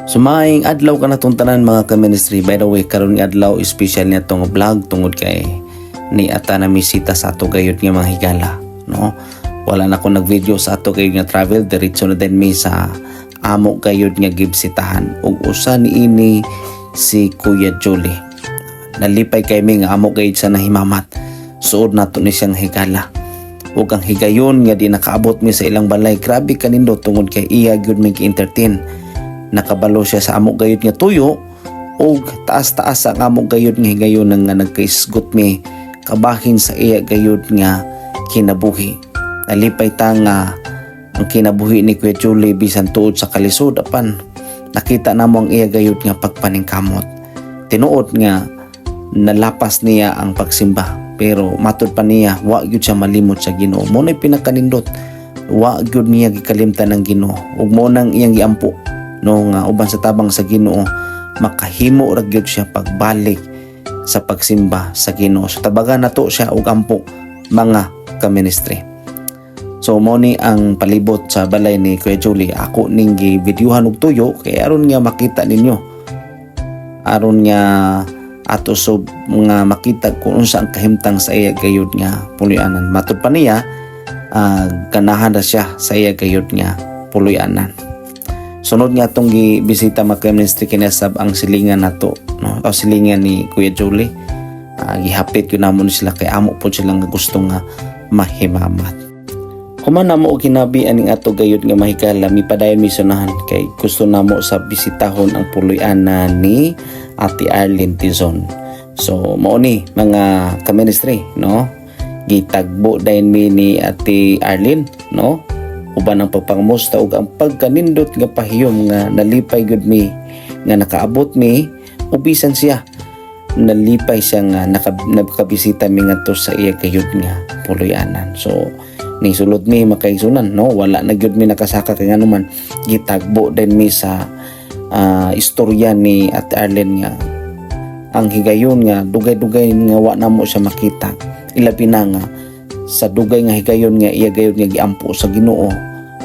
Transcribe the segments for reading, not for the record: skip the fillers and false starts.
So maayong adlaw kanatong tanan, mga ka-ministry. By the way, karon nga adlaw, special niya tong vlog tungod kay ni ata na misita sa ato gayud nga mga higala, no? Wala na ko nag-video sa ato gayud nga travel, diretso na din mi sa amo gayud nga gibisitahan. Ug usa niini si Kuya Julie. Nalipay kay mi nga amo gayud sa nahimamat. Suod nato ni siyang higala. Ug ang higayon nga di nakaabot mi sa ilang balay, grabe kanindot tungod kay iya gyud mi gi-entertain. Nakabalo siya sa amo gayud nga tuyo ug taas-taas ang amo gayud nga higayon nga nagkaisgot mi kabahin sa iya gayud nga kinabuhi. Nalipay ta nga ang kinabuhi ni Kuya Julie, bisan tuod sa kalisod, apan nakita namo ang iya gayud nga pagpaningkamot. Tinuod nga nalapas niya ang pagsimba, pero matud pa niya, wa gyud siya malimot sa Ginoo. Mo na'y pinakanindot, wa gyud niya gikalimtan ang Ginoo ug mo nang iyang giampo, no, nga uban sa tabang sa Ginoo makahimo ra gyud siya pagbalik sa pagsimba sa Ginoo. So tabagan nato siya og ampo, mga ka-ministry. So mo ni ang palibot sa balay ni Kuya Julie. Ako ning gi-videohan og tuyo kay aron nga makita ninyo, aron nga ato so nga makita kung unsa ang kahimtang sa iya gayud nga puloy-anan. Matud pa niya, ganahan na siya sa iya gayud nga puloy-anan. Sunod nga atong gibisita, mga ka-ministry, kinasab ang silingan nato, no, o silingan ni Kuya Julie. Gihapit yun namo ni sila kay amo po sila nga gusto nga mahimamat. Human namo og hinabi aning ato gayud nga mahigala, mipadayon mi sunahan kay gusto namo sa bisitahon ang puloy-anan ni Ate Arlene Tizon. So mao ni, mga ka-ministry, no, gitagbo dayon mi ni Ate Arlene, no, uban ang pagpangamusta ug ang pagkanindot nga pahiyom nga nalipay gud mi nga nakaabot mi ug bisan siya nalipay siya nga nakabisita mi ngadto sa iya gayud nga puloy-anan. So ni sulod mi, makaigsunan, no, wala na gyud mi nakasaka kay ngano man gitagbo din mi sa istorya ni Ate Arlene nga ang higayon nga dugay-dugay nga wa namo siya makita, ilabi na nga sa dugay nga higayon nga iya gayud nga giampo sa Ginoo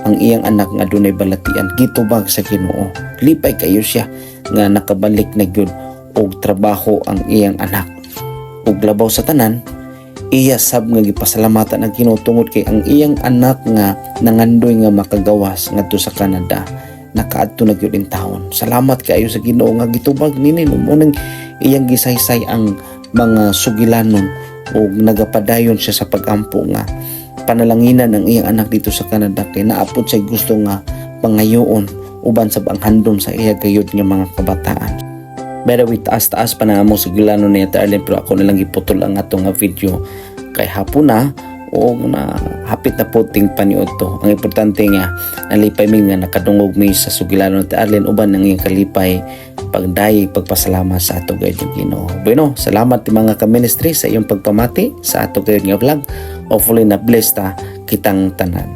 ang iyang anak nga dunay balatian, gitubag sa Ginoo. Lipay kayo siya nga nakabalik na gyud og trabaho ang iyang anak. Ug labaw sa tanan, iya sab nga gipasalamatan ang Ginoo tungod kay ang iyang anak nga nangandoy nga makagawas ngadto sa Canada, nakaadto na gyud in taon. Salamat kaayo sa Ginoo nga gitubag nini, no. Mo nang iyang gisaysay ang mga sugilanon ug nagapadayon siya sa pagampo nga panalanginan ang iyang anak dito sa Canada kay naa pod siya gusto nga pangayoon uban sa ang handom sa iya gayud nga mga kabataan. By the way, taas-taas pa na amo sugilanon ni Ate Arlene, pero ako nalang giputol ang ato nga video kay hapon na o na hapit na po ting paniud to. Ang importante nga nalipay mi nga nakadungog mi sa sugilanon ni Ate Arlene uban ang iyang kalipay, pagdayeg, pagpasalamat sa ato gayud nga Ginoo. Bueno, salamat mga ka-ministry sa iyong pagpamati sa ato gayud nga vlog. Hopefully na bless ta kitang tanan.